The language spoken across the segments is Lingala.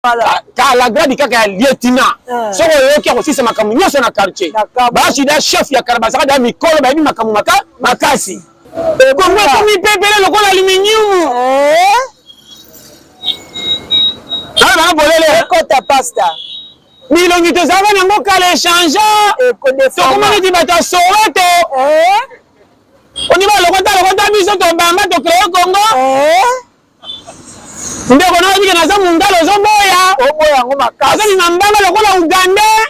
Kala grade kaka ya lieutenant eh. Soki oyoki akosisa makambo nyonso na quartier, bashida chef ya kala bazalaka da mikolo, bayebi makambo makasi. Kongo ekomi pepele lokola aluminium. Eh. Bana bolele ekota pasta. Bilongi tozalaka nango kala echange, tokoma neti bato ya Soweto. Eh. Oni balokota lokota biso, tobamba tocree Congo. Ndeko na oyebike naza mongala, ozoboya. Oboya yango makasi. Azobima mbanga lokola Ugandais.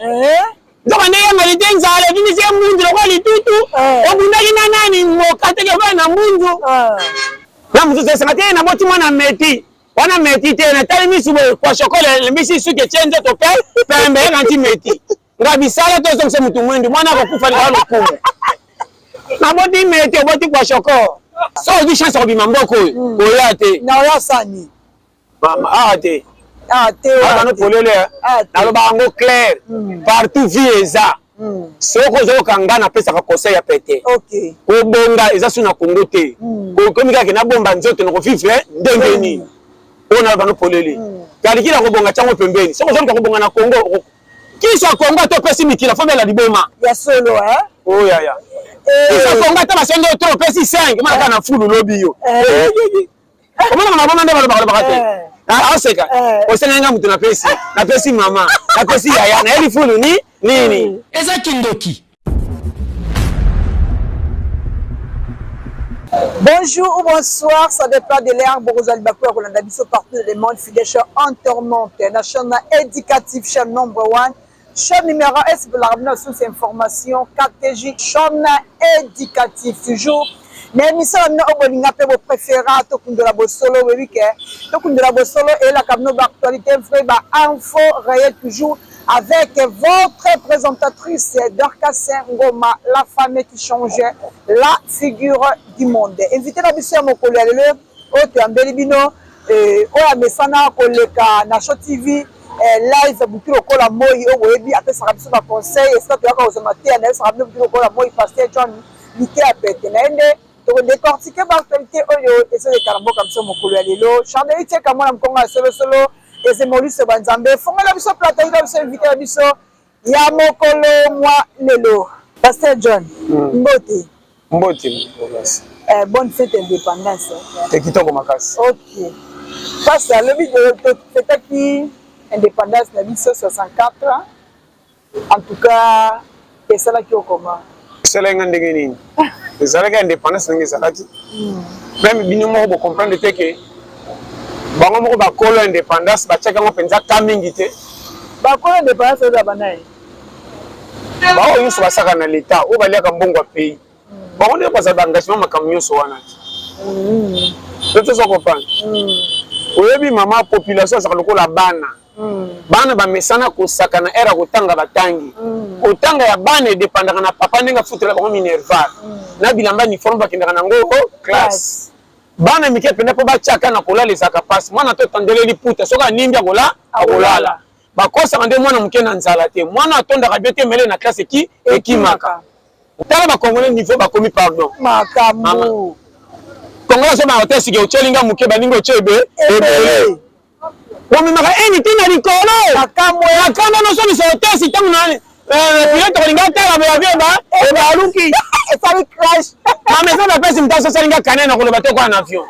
Nzoka nde yangani te, nzala ebimisi ye mbunzu lokola litutu. Obundaki na nani moka teke obaya na mbunzu na mosusu esanga te. Naboti mwana meti wana, meti te, natali misu boye kwa shokole elembisi suki, etie nzoto pe pembe, yaka nti meti nga bisala tozongisa motu mwindu, mwana akokufa likala lokumu. Naboti meti, oboti kwa shoko. So ozwi chance ya kobima mboka oyo, koya te. Na oya sani. Mama, awa te. Ah te. Awa no polele. Naloba yango clair, partout vie eza. Soki ozoyoka nga, napesaka conseil ya pete. Kobonga eza su na Congo te. Komi kaka nabomba nzoto na kovivre ndenge nini oyo, naloba no polele. Kalikila kobonga tiango pembeni. Soki ozoluka kobonga na Congo, kisa Congo ata opesi mikila, fo bela liboma. Ya solo, eh? Oyo yaya, kisa Congo ata basengi yo to opesi 5, omona kaka na fulu lobi yo. Omonaka maboma nde balobaka lobaka te, aoseka. Osengai nga motu, napesi, napesi mama, napesi yaya, nayebi fulu ni nini. Eza kindoki. Bonjour ou bonsoir, ça dépend de l'heure. Bokozali bakuya kolanda biso partout dans le monde. Fidèle internaute, na chaîne éducative, chaîne number one. Chaîne numéro S pour la source information KTJ, chaîne éducative toujours. Na émission na bino oyo bolinga mpe bopréféra, Tokundola Bosolo. Oyebi ke Tokundola Bosolo eyelaka bino baactualité vrai, bainfo réel, toujours avec votre présentatrice Dorcas Ngoma, la femme qui change la figure du monde. Invité na biso ya mokolo ya lelo oyo toyambeli bino, oyo amesana koleka na Show TV live butu lokola moi, oyo boyebi apesaka biso baconseil, esika toyaka kozwa mateya, nayebisaka bino butu lokola moi, Pasteur John Liteya Pete. Na ye nde tokodécortiquer baactualité oyo ezoleka na mboka biso mokolo ya lelo. Chardeli Tieka, mwana mokongo ya solosolo, ezemoliso banzambe, fongola biso plateau na biso, invité na biso ya mokolo mwa lelo, Pasteur John. Mbote. Mbote. Bonne fête indépendance. Te, kitoko makasi. Ok pasteur, alobi tofetaki indépendance na biso 64 ans. En tout cas, esalaki yo comment? Esalaki nga ndenge nini? Ezalaki indépendance ndenge ezalaki. Même bino moko bocomprendre te ke bango moko bakolo indépendance batiaki yango mpenza ka mingi te. Bakolo indépendance oza banaye? Baoyo nyonso basaka na leta, oyo baliaka mbongo ya pays, bango nde bazala baengagement makambo nyonso wana te. Toza comprendre. Oyebi mama, population azalaka lokola bana. Bana bamesana kosaka na ere ya kotanga, batangi. Kotanga ya bana edépendaka na papa ndenge afutela bango minerval na bilamba, uniforme bakendaka nango classe. Bana mike mpenza, mpo batiaka na kolala ezalaka mpasi. Mwana to tandeleli puta, soki animbi akola, akolala. Bakosaka nde mwana moke na nzala te. Mwana atondaka bio te, mele na classe eki ekimaka. Tala bacongolais niveau bakomi, pardon. Makambo. Congolais azobanga te. Sike otyeli nga moke, baningi otye ebele, bomemaka eni te na likolo. Makambo. Makambo nosomisa otesi ntango na pilote kolinga tala boye, avion ba ebaluki. Esali crash. Mama, eza bapesi moto asosalinga kane na koloba te kwa na avion.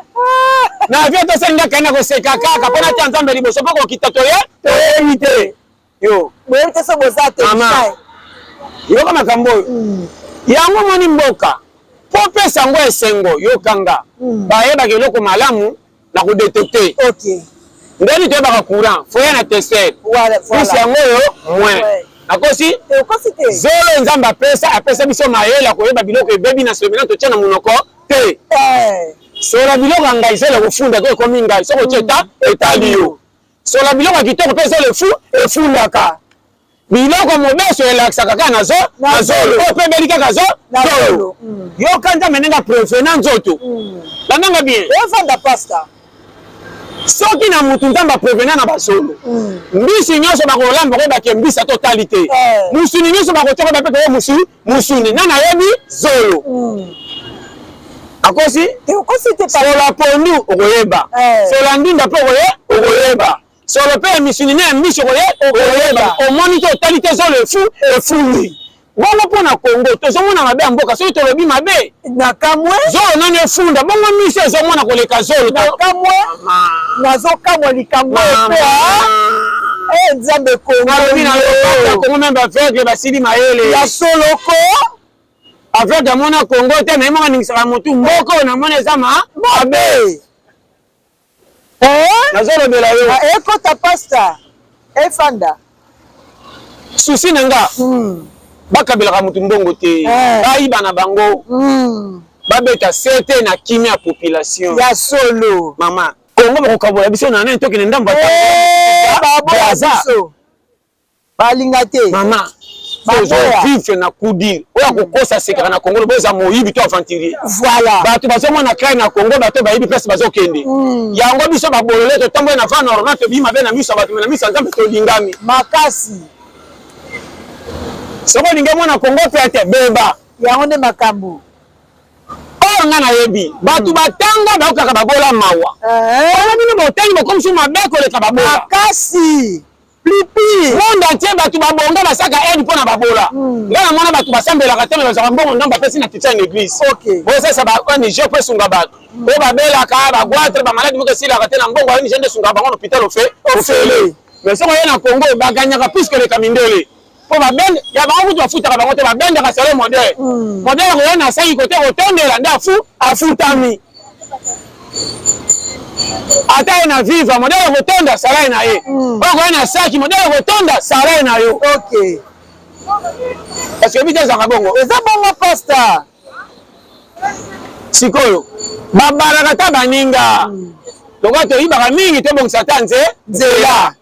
Na avion tosalinga kane na koseka kaka mpo natia Nzambe liboso, mpo kokita toye toyebi te yo. Boyebi te so boza te. Mama, yoka makambo oyo. Yango moni mboka mpo pesa yango esengo, yokanga bayebaka eloko malamu na kodétecter. Ndeni toyebaka courant, foyer na tester plus yango oyo moins. Nakosi? Okosi te. Zolo Nzambe apesa biso mayele ya koyeba biloko ebebi na semena totia na monoko te. Sola biloko ya ngai, zolo ekofunda ko ekomi ngai. Soki otie eta, etali yo. Sola biloko ya kitoko mpe zolo efundaka. Biloko mobeso elakisaka kaka na na zolo oyo mpe ebeli kaka zolo. Yoka Nzambe ndenge aprevena nzoto. Landanga bien. Ofanda, pasteur. Soki na mutu Nzambe aprevena na basolo, mbisi nyonso bakolamba koyebake mbisi ata otali te. Musuni nyonso bakotia koyeba mpe koye musuni. Nani ayebi zolo? Akosi? Okosi te. Sola pondu okoyeba, sola ndinda mpe okoyeba. Solo mpe ya misuni na ya miso okoyeba. Omoni te, otali te, zolo efu efundi. Bongo mpo na Congo tozomona mabe ya mboka, soki tolobi mabe nakamwe, zolo nani efunda? Bongo miso ezomona koleka zolo. Nakamwe, nazokamwa likambo oyo mpe eh, Nzambe Congo. Nalobi na yo, Congo meme baveugle basili mayele ya soloko. Aveugle amona Congo te, naye moko aningisaka motu mboka oyo namona eza mabe. Eh? Nazolobela yo. Ah, ekota pasta efanda. Souci na nga. Bakabelaka motu mbongo te. Eh. Bayiba na bango. Babeta sete na kimia ya population. Ya solo. Mama, Congo bakokabola biso na nani tokende ndambo ya Eh, baboya Brazza. biso. Balinga te. Mama, tozo vivre na coup dur. Oyo akokosa sekaka na Congo, boza moyibi to aventurier. Voilà. Bato bazomona craie na Congo, bato bayebi place bazokende. Yango biso babolole totambola na va normal, tobimi mabe na miso ya bato, na miso ya Nzambe tolingami. Makasi. Soki olingi omona Congo pete, beba. Yango nde makambo. Oyo nga nayebi, bato batanga bayokaka babola mawa. Oyo bino botangi bokomisi mabe koleka babola. Makasi. Plus pire. Monde entier bato babonga basaka aide mpo na babola. Nga namona bato basambelaka te, me bazwaka mbongo ndambo bapesi na kitchen na église. Bosalisa ba ONG mpo esunga bato oyo babelaka bagoitre, bamaladi moko esilaka te, na mbongo ya ONG nde esungaka bango na hôpital ofe ofele. Mais soki oye na Congo, baganyaka plus koleka mindele, mpo babende ya bango kutu bafutaka bango te, babendaka salo modele modele koya na saki kote kotondela nde afu afutami. Ata ye na viva modele kotonda salaire na ye, oyo koya na saki modele kotonda salaire na yo. Parce que bito ezalaka bongo. Eza bongo pasta. Sikoyo babalaka ta baninga, lokola toyibaka mingi, tobongisa ta nzela.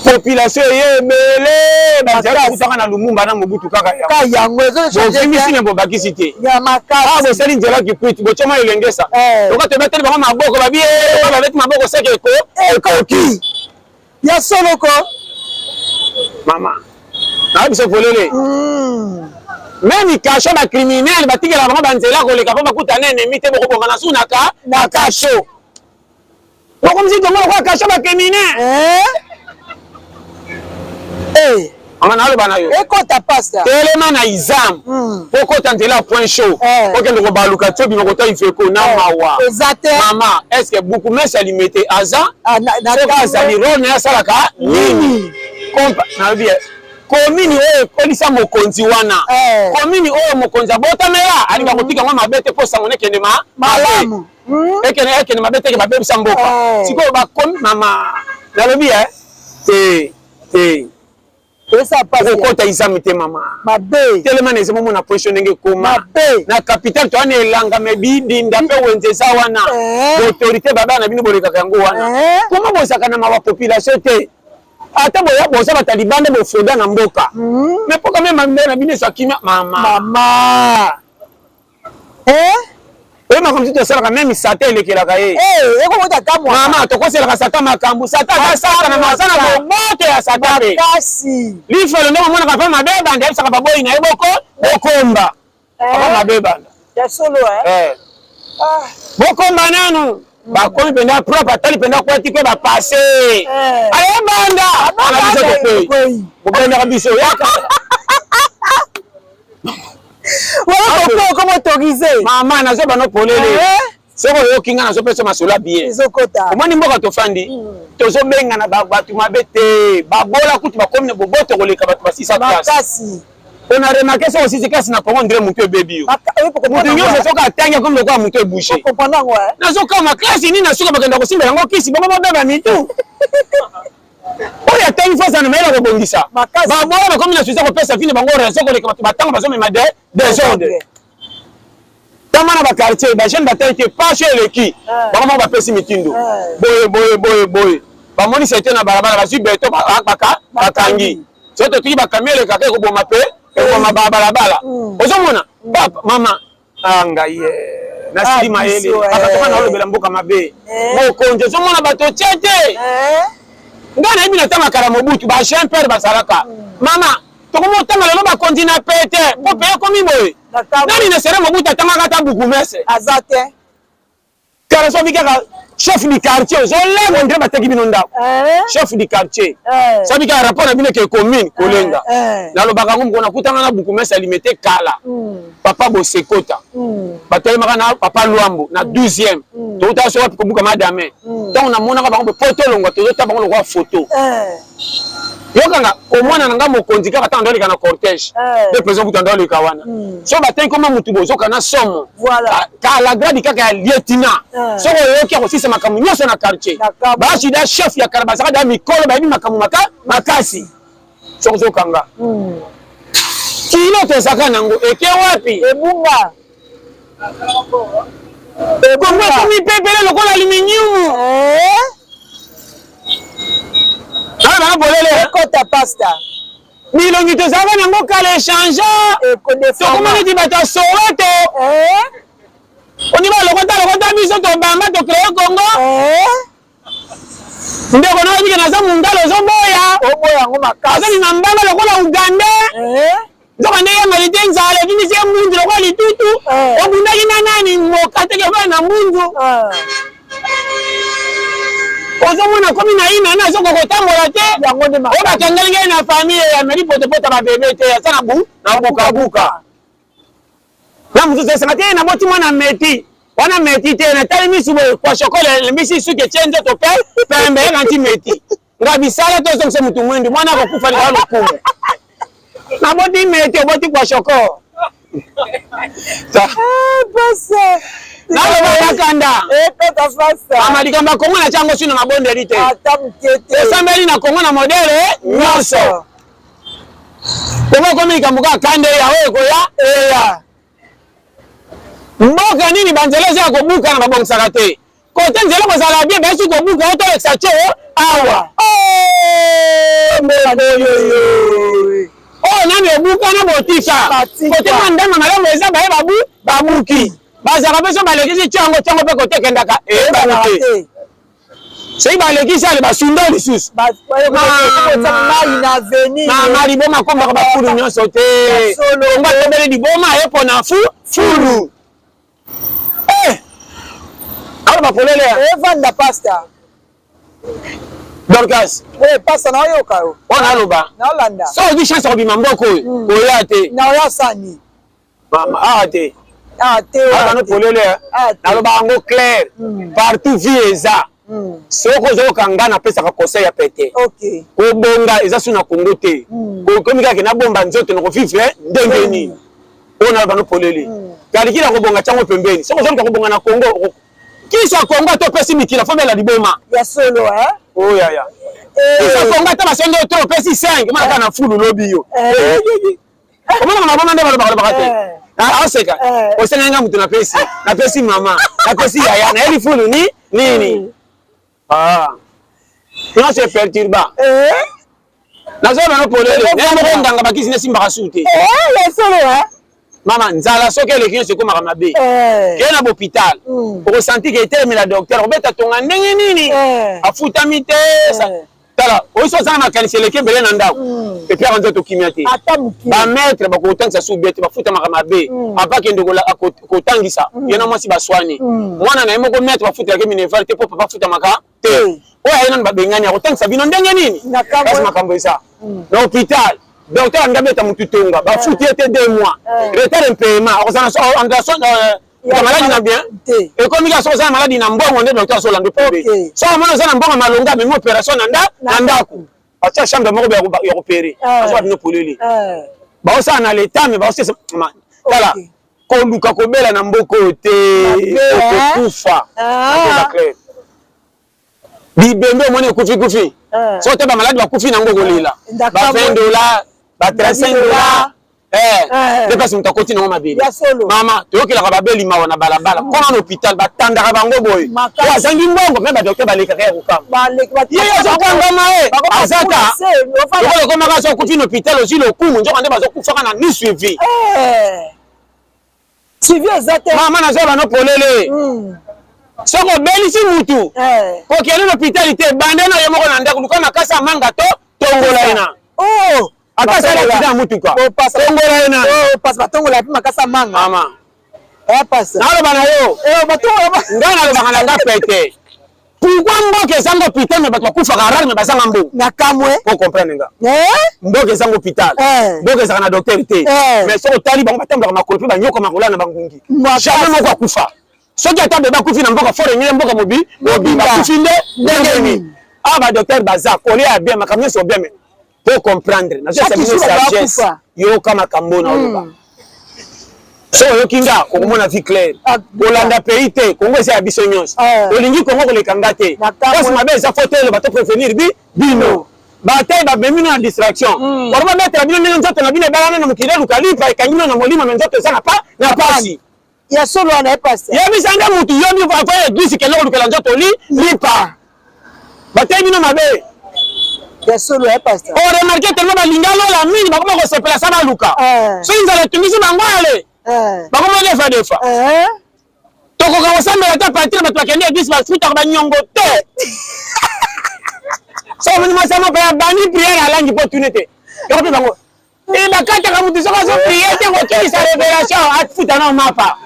Population eye ebele, banzela bakutaka na Lumumba na Mobutu kaka ka yango bovimisi na bobakisi te. Ya makasi. Awa bosali nzela kikwiti, botyama elengesa, lokola tobeteli bango maboko, babi babeti maboko seke eko ekoki ya soloko. Mama, nayebi biso polele, même cachot bacriminel batikela bango banzela koleka mpo bakuta na ennemi te, bokobonga na su na cachot. Bokomisi tongo lokola cachot bacriminel. Mama, naloba na yo. Ekota pasta. Telema na izam po kota nzela ya Point Chaud, okende kobaluka ti obima kota Ifeko na mawa. Eza te. Mama, est ce que bourgmestre Limete aza? Soki azali, role na ye asalaka nini? Nalobi commune oyo ekolisa mokonzi wana, commune oyo mokonzi abotamela, alinga kotika yango mabe te, mpo sango nekende malamu, ekende mabe teke babebisa mboka. Sikoyo bakomi, mama, nalobi te te. Eza pasi. Okokota izami te, mama. Mabe. Telema na ezama, omona position ndenge ekoma. Mabe. Na capitale towana elanga me bidinda mpe wenze eza wana. Baautorité babana na bino bolekaka yango wana. Koma bozalaka na mawa population te? Ata boya boza bato ya libanda, bofoda na mboka, mais mpo quand même na bino ezwa kimia, mama. Mama. Oyo makambo mosusu tosalaka, même Satan elekelaka ye. Ekokota kamwa. Mama, tokoselaka Satan makambo. Satan aza Satana, aza na boboto ya Satan mpe. Makasi. Lifelo nde omonaka mpe mabe ebanda, ayebisaka baboyi na ye boko bokomba aba mabe ebanda. Ya solo. Bokomba nanu, bakomi mpenza propre, atali mpenza kwati kwe bapasse, ayebanda na biso tokwei, bobendaka biso yaka. Wala koko comme autorisé. Mama, nazoba no polele. Soki oyoki nga, nazopesa masolo ya bien. Ezokota. Omoni mboka tofandi, tozobengana bato mabe te, babola kutu bakomi na boboto koleka bato basisa classe. Makasi. On a remarqué, soki osisi classe na Congo, ndire motu ebebi yo. Motu nyonso soki atangi akomi lokola motu ebouge. Comprendre yango. Nazokama classe nini na suka bakenda kosimba yango kisi bongo babeba mitu. Oyo atangi fo azala na mayele kobongisa. Babola bakomi na susi kopesa vine bango raison koleka bato batanga bazomema de désordre. Tama na baquartier, bajeune batangi te, pasio eleki bango moko bapesi mitindo boye boye boye boye, bamonisa ete na balabala bazwi beto bakangi. Soki totuki bakami elekaka, ekoboma mpe ekoboma babalabala. Ozomona papa, mama, ngai nasili mayele, bakatoma naolobela mboka mabe. Mokonzi ozomona bato tie te. Ngai nayebi na ntango kala Mobutu, bajean pere bazalaka. Mama, tokomi otanga lelo bakonzi na pete mpo pe ekomi boye. Nani na sere Mobutu atangaka ata bourgmestre? Aza te. Kala soki kaka Chef du quartier ozolenga ondire bateki bino ndako. Eh. Chef du quartier Eh. sabi kaka rapport na bino ke commune kolenga. Eh. Nalobaka yango mokolo nakutanga na bukumese alimete kala. Papa Bosekota. Batelemaka na papa Luambo na 12e. Tokutaka so wapi kobuka madame. Ntango namonaka bango po tolongwa, tozota bango lokola photo. Eh. Yokanga komwana na nga mokonzi kaka ntango ndoleka na cortège. Eh. Nde président kuta ndoleka wana. So bateki koma mutu bozoka na somo. Voilà. Kala grade kaka ya lieutenant. Eh. Soki oyoki akosisa makambo nyonso na quartier. Na kambo. Basi da chef ya kala bazalaka da mikolo, bayebi makambo makasi. Soki ozokanga kilo tozalaka nango eke wapi? Ebunga. Kongo ekomi pepele lokola aluminium. Eh. Awa bana polele. Ekota, pasta. Bilongi tozalaka nango kala échange. Ekodefama. Tokoma neti bato ya Soweto. Eh. Oni balokota lokota biso, tobamba tocréer Congo. Eh. Ndeko nayebi ke naza mongala, ozoboya. Oboya yango makasi. Azali na mbanga lokola Uganda. Eh. Nzoka nde yangani te, nzala ebimisi ye mbunzu lokola litutu. Eh. Obundaki na nani moka teke obaya na mbunzu? Eh. Ozomona komi na ina na azokoka kotambola te. Yango nde oyo makasi. bakangeli ngai na famille ameli potopota babebe te, aza na bu na bukabuka na mosusu esanga te. Naboti mwana meti wana, meti te, natali misu boye kwa shokole elembisi suki, etie nzoto pe pembe, yeka nti meti nga bisala tozongisa mutu mwindu, mwana akokufa lika lokumu. Naboti meti, oboti kwa shoko. Eh, pasta. Naloba yakanda. Ekota, pasta. Mama, likambo ya Kongo na tiango sino mabondeli te. Ata moke te. Osambeli na Kongo na modele nyonso. Kongo ekomi likambo kaka kande ya oyo ekoya Eya. Mboka nini banzela eza ya kobuka na babongisaka te? Kote nzela kozala bien, bayesi kobuka oyo tolekisa tio awa. Oh, ndeko oyo oyo nani obukana, botika. Batika. Kote mwa ndanga malamu eza, baye babu babuki, bazalaka mpe so balekisi tio yango, tiango mpe kote ekendaka eyebani te. Te. Soki balekisi ale, basunda lisusu. Mai na avenir. Mama, liboma akombaka bafulu nyonso te. Ya solo. Kongo atobeli liboma ye mpona fu fulu. Eh! Awa bapolele. Evanda, pasta. Dorcas. Eh, pasta, naoyoka yo. Wana aloba. Naolanda. So ozwi chance ya kobima mboka oyo, koya te. Naoya sani. Mama, awa te. Ah, te. Awa bano polele. Ah, te. Naloba yango clair, partout vie eza. Soki ozoyoka nga, napesaka conseil ya pete. Kobonga eza su na Kongo te. Komi kaka nabomba nzoto na kovivre ndenge nini oyo naloba no polele. Kalikila kobonga tiango pembeni. Soki ozoluka kobonga na Kongo, kisa Kongo ata opesi mikila, fo mela liboma. Ya solo, eh? Oyo yaya, kisa Kongo ata basengi yo te, opesi 5 mwana kaka na fulu, lobi yo omonaka maboma nde balobaka lobaka te. Aoseka. Osengai nga mutu, napesi, napesi mama, napesi yaya, nayeli fulu ni nini. Ah, nyonso eperturba. Nazoyeba no polele, naye moko nganga bakisi nesimbaka su te. Ya solo, eh? Mama, nzala soki eleki nyonso ekomaka mabe. Keye na bopital, okosanti ke etelemela docteur obeta tonga ndenge nini, afutami te. Tala oyo, so oza na makanisi eleki ebele na ndako, epiaka nzoto kimia te. Ata moke. Bamaître bakotangisa su bien te, bafutamaka mabe. Apa kende kotangisa ye na mwasi, baswani mwana na ye moko. Maître bafutelaki minerval te mpo papa afutamaka te. Oyo aye nanu, babengani, akotangisa bino ndenge nini? Kasi makambo eza na hôpital, docteur alingi abeta motu tonga, bafuti ye te 2 mois, retard impayement, akozala na maladi na bien. Ekomi kaka soki oza na maladi na mbongo nde docteur azolanda pembe. So amoni oza na mbongo malonga, amemi opération na ndako, atia chambre moko ya kopere, azoka bino polele. Baosala na leta me baosesa. Tala, koluka kobela na mboka oyo te, okokufa. Clair, bibembe omoni ekufi kufi, so te bamaladi bakufi nango, kolela ba 20 $, ba 35 $, nde place moto akoti nango mabele. Mama, toyokelaka babeli mawa na balabala. Kona na hôpital batandaka bango boye, oyo azangi mbongo me badocteur balekaka ya kokamba ye, azokangama ye azata lokola ekomaka. So okufi na hôpital, ozwi lokumu, nzoka nde bazokufaka na ni suivi. Suivi eza te. Mama, nazwa bano polele. Soki obelisi mutu, kokende na hôpital te, bande na yo moko na ndako, luka makasi ya manga to tongola ye na ata asali accident ya mutuka, tongola ye na Batongola mpe makasi ya manga. Mama, naloba na yo, ngai nalobaka na nga pete. Pourquoi mboka ezanga hôpital mais bato bakufaka rare mais bazanga mbongo? Na kamwe. Po comprendre nga. Eh? Mboka ezanga hôpital. Eh. Mboka ezalaka na docteur te. Eh. Mais soki otali bango batambolaka makolo mpe banyokwamaka kolala na bangungi. Jamais moko akufa. Soki ata bebe akufi na mboka fort engele mboka mobi mobi bakufi nde ndenge nini? Awa ba docteur baza kolia ya bien makambo nyonso bien mais po comprendre nazopesa bino sagesse yoka makambo na oloba hmm. so oyoki nga okomona vie claire ah, kolanda pays te kongo eza ya biso nyonso eh. olingi kongo koleka nga te pasi mabe eza fo toyeloba to prévenir bi bino batai bamemi no na distraction hmm. bango babetela bino ndenge nzoto na bino ebalana na mokili eluka lipa ekangi bino na molimo me nzoto eza na pa na pasi ya solo wana ye pasteur yebisa nde mutu yo mi avoye eglise kende kolukela nzoto li lipa bateyi bino mabe ya solo ya pasteur o remarque tellement balinga lola mingi bakoma kosepela sa baluka eh. soki nzala etungisi bango ale eh. bakoma defa defa eh. tokoka kosambela te patire bato bakende eglise bafutaka banyongo te soki omoni mwasi ya moko ya bandi priere alangi mpo tune te yoko mpe bango Eh, bakataka motu soki azo prie te kokimisa révélation afuta na mapa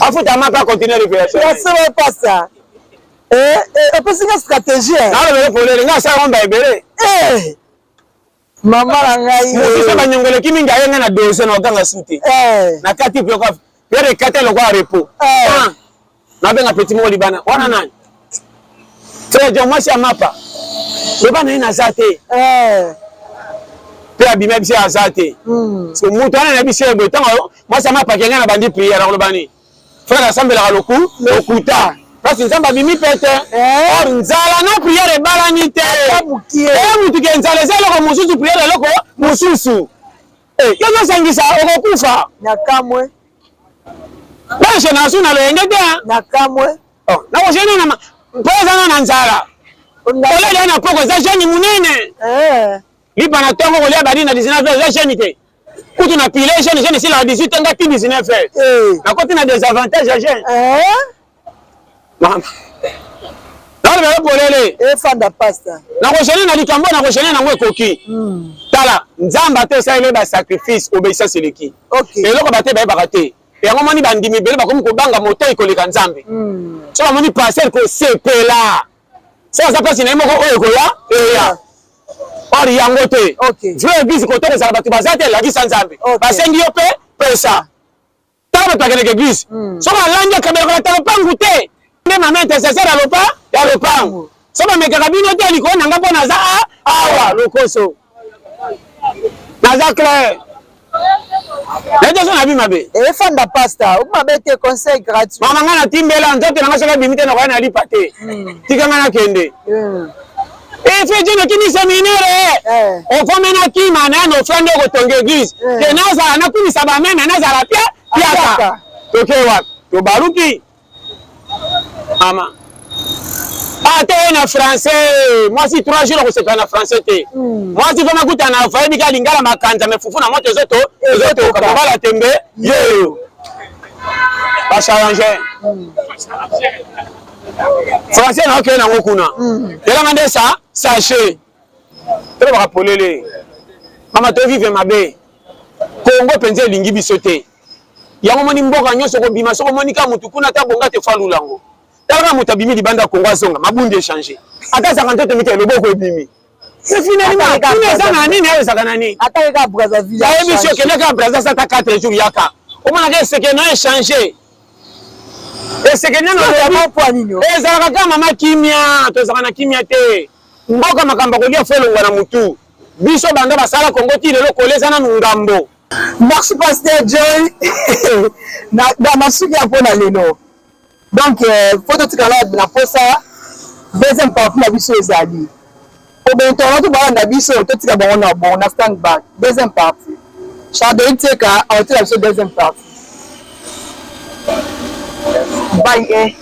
afuta mapa acontinue révélation ya solo pasta eh, eh, opesi nga stratégie nalobele polele nga asala ngomba ebele mama na ngai mosusu banyongoleki mingi aye nga na dose na okanga su te na kati pioka pere ekata lokola repos ah. Nabenga petit moko libana wana nani? Frère John mwasi ya mapa. Loba na ye naza te. Eh. Pe abima biso aza te. Hmm. So mutu wana na biso boye tango mwasi ya mapa kenga na bandi prière akoloba nini? Frère asambelaka loku lokuta. Kasi Nzambe abimi pe te. Eh. Or nzala na prière ebalani te. Eh mutu ke nzala eza eloko mosusu prière eloko mosusu. Eh, yo ozosangisa okokufa. Na kamwe. Ba génération na loyenge te. Na kamwe. Oh, na ko jeune na mpo eza na nzala. Kolia na poko eza jeune munene. Eh. Lipa na tongo kolia badi na 19 heures eza jeune te. Kutu na pile jeune jeune esila na 18 nga ti 19 heures. Eh. Nakoti na désavantage ya jeune. Eh. Mama. Nalobela polele. Efanda pasta. Nakogene na likambo nakogene nango ekoki. Hmm. Tala, Nzambe ata osaleli ba sacrifice, obéissance eleki. Okay. Eloko bato bayebaka te. Yango moni bandimi ebele bakomi kobanga motei koleka Nzambe. Hmm. So bamoni pasteur kosepela. So aza place na ye moko oyo ekoya, eya. Or yango te. Okay. Vraie église kote kozala bato baza te, lakisa Nzambe. Okay. Basengi yo pe pesa. Tala bato bakendeke eglise hmm. soki alandi akabelaka bato ya lopangu te nde mama intercesseur ya lopa ya lopangu so bamekaka bino te likolo na nga mpo naza awa lokoso naza clair nayebi so nabi mabe efanda pasta mabe te conseil gratuit mama nga natimbela nzoto na nga soki abimi te nakoya na lipa te hmm. tika nga nakende hmm. Efe Dieu nakimi seminaire eh. okomi nakima na na ofrande okotonga eglise eh. ke nazala nakumisa bameme nazala pia piaka toke wapi tobaluki mama ata ye na français mwasi 3 jours akosepela na français te hmm. mwasi fo makuta na ayebi ka lingala makanza me fufu na moto ezoto ezotoka mobala tembe yeyo bachallenger hmm. français na okende nango kuna hmm. elanga nde sa sachet tolobaka polele mama tovive mabe kongo mpenza elingi biso te yango moni mboka nyonso kobima soko omoni ka motu kuna ata bonga te fo alula yango talaka moto abimi libanda ya kongo azonga mabundi echange ata azalaka ntoto mike loboko ebimi mais finalement kuna eza na nini ayo ezalaka na nini ata kaka brazzaville ayebi si okende kaka brazza ata 4 jours yaka omonaka eseke na echange eseke nano ezalaka kaka mama kimia tozalaka na kimia te mboka makambo ya kolia fo elongwa na mutu biso banda basala kongo ti lelo kolia eza nanu ngambo merci pasteur joy na masuki ya mpo na lelo donc euh, fo totikala na posa deuxième partie na biso ezali po bainternet balanda biso totika bango na bon na stand by deuxième partie chardon tieka aotela biso deuxième partie bye eh.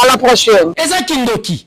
à la prochaine eza kindoki.